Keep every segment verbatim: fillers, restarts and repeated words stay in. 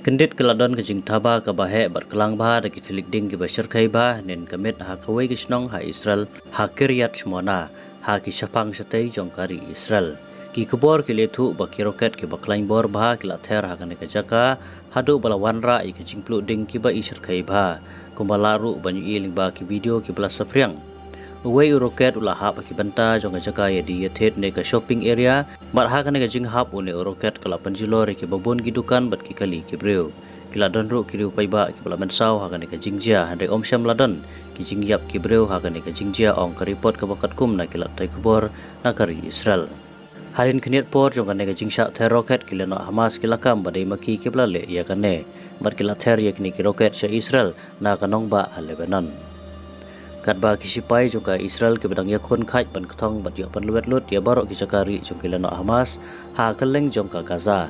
Kyndit ka la don ka jingthaba kaba heh bad klang bha da ki thylliej ding kiba shyrkhei bha hynnin ka miet ha kawei ka shnong ha Israel, ha Kiryat Shmona, ha ki shaphang shatei jong ka ri Israel. Ki khubor ki la ïathuh ba ki roket kiba khlaiñ bor bha ki la ther ha kane ka jaka, haduh ba la wanrah ïa ki jingpluh ding kiba i shyrkhei bha, kumba lah ruh ban ïohi lyngba ki video kiba la saphriang. Uwei u roket u la hap ha ki bynta jong ka jaka ïadie ïathied ne ka shopping area, bad ha kane ka jinghap une u roket ka la pynjulor ïa kiba bun ki dukan bad ki kali ki briew. Ki la don ruh ki riew paidbah kiba la mynsaw ha kane ka jingjia, hynrei ym shym la don ki jingïap ki briew ha kane ka jingjia, ong ka report kaba katkum na ki lad pathai khubor na ka ri Israel. Hadien khyndiat por jong kane ka jingshah ther roket, ki lehnoh Hamas ki la kam ba dei ma ki kiba la leh ïa kane, bad ki la ther ïa kine ki roket sha Israel na ka nongbah ha Lebanon. Katba ki shipai jong ka Israel kiba dang ïakhun khaid ban kthong bad ïoh pynlwet lut ïa baroh ki jaka rieh jong ki lehnoh Hamas ha kylleng jong ka Gaza.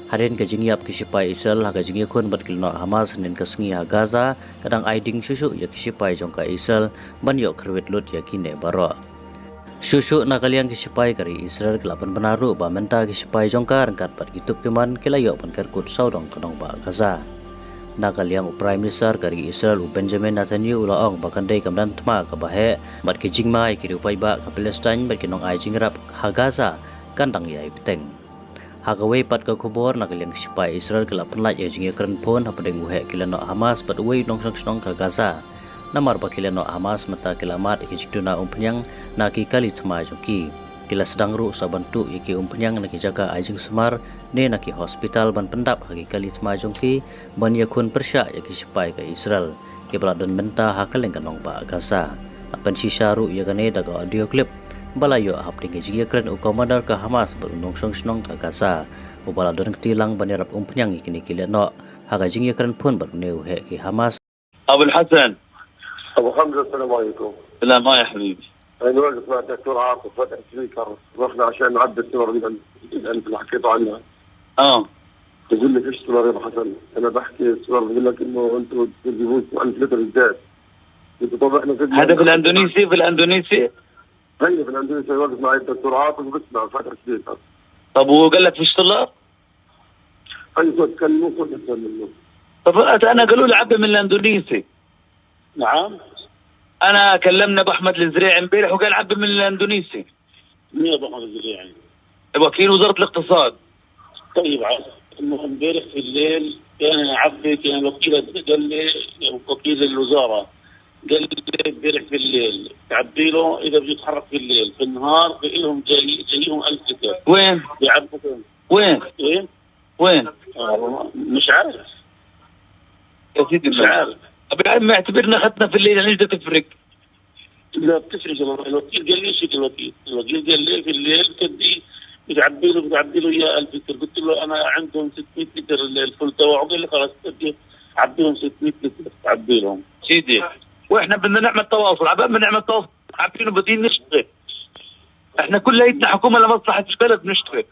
Hadien ka jingïap ki shipai Israel ha ka jingïakhun bad ki lehnoh Hamas hynnin ka sngi ha Gaza, ka dang ai ding shuh shuh ïa ki shipai jong ka Israel ban ïoh kyrwit lut ïa kine baroh. Shuh shuh na ka liang ki shipai ka ri Israel ki la pynbna ruh ba mynta ki shipai jong ka ryngkat bad ki tup ki mon ki la ïoh pynkyrshan sawdong ka nongbah Gaza. Na ka liang u Prime Minister ka ri Israel u Benjamin Netanyahu u la ong ba kan dei ka mdan thma kaba heh bad ki jingma ïa ki riew paidbah ka Palestine bad ki nongai jingïarap ha Gaza kan dang ïai bteng. Ha kawei pat ka khubor, na ka liang ki shipai Israel ki la pynlait ïa ka jingïakren phone hapdeng u heh ki lehnoh Hamas bad uwei u nongshong shnong ka Gaza. Namar ba ki lehnoh Hamas mynta ki la mad ïa ka jingduna umphniang na ki kali thma jong ki. Ki la sdang ruh sa ban tuh ïa ki umphniang na ki jaka ai jingsumar ne na ki hospital ban pyndap ha ki kali thma jong ki, ban ïakhun pyrshah ïa ki shipai ka Israel kiba la don mynta ha kylleng ka nongbah Gaza. La pynshisha ruh ïa kane da ka audio clip ba la ïoh hapdeng ka jingïakren u commander ka Hamas bad u nongshong shnong ka Gaza, uba la don kti lang ban ïarap umphniang ïa kine ki lehnoh ha ka jingïakren phone bad une u heh ki Hamas. أبو الحسن. أبو حمزة، السلام عليكم. السلام، ها يا حبيبي. أنا واقف مع الدكتور عاطف فتح سبيكر. رحنا عشان نعبي السولار اللي، اللي حكيتوا عنها. آه. يقول لي: "فيش سولار يا أبو حسن." أنا بحكي السولار بيقول لك إنه أنتوا تجيبوا ألف لتر زيت. قلت: "طب إحنا في هذا في الأندونيسي، في الأندونيسي؟ هي في الأندونيسي، واقف معي الدكتور عاطف، بسمع، فاتح سبيكر." طب وقال لك فيش سولار؟ هي صوت، كان مو صوت أحسن منه. طب أنا قالوا لي عبي من الأندونيسي. نعم؟ أنا كلمنا أبو أحمد الزريعي امبارح وقال عبي من الأندونيسي. مين أبو أحمد الزريعي؟ وكيل وزارة الاقتصاد. طيب، عاد. المهم، امبارح في الليل كان عبي، كان وكيل، قال لي، وكيل الوزارة، قال لي: "امبارح في الليل تعبي له، إذا بده يتحرك في الليل، في النهار بيقول لهم جاي، جايهم ألف لتر." وين؟ بيعبوا. وين؟ إيه؟ وين؟ آه، والله مش عارف. يا سيدي، مش عارف. طب يا عم، اعتبرنا أخذنا في الليل، يعني إيش بدها تفرق؟ لا، بتفرق والله. الوكيل قال لي شيء، الوكيل. الوكيل قال لي في الليل كدي بتعبي له، بتعبي له إياه ألف لتر. قلت له: "أنا عندهم ستمية لتر ال-، الفول تبعه." قال لي: "خلاص، بدي أعبيهم ستمية لتر." تعبي لهم. سيدي، وإحنا بدنا نعمل تواصل، عبال ما نعمل تواصل، عارفين بدين نشتغل. إحنا كليتنا حكومة لمصلحة البلد نشتغل.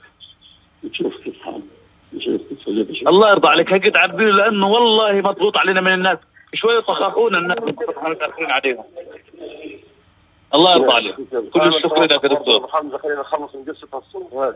نشوف كيف حال. نشوف كيف حال. الله يرضى عليك، هيك تعبي له، لأنه والله مضغوط علينا من الناس. شوية تخافونا الناس، متأخرين علينا. الله يرضى عليك. كل الشكر لك يا دكتور. حمزة، خلينا نخلص من قصة الصوت هذه.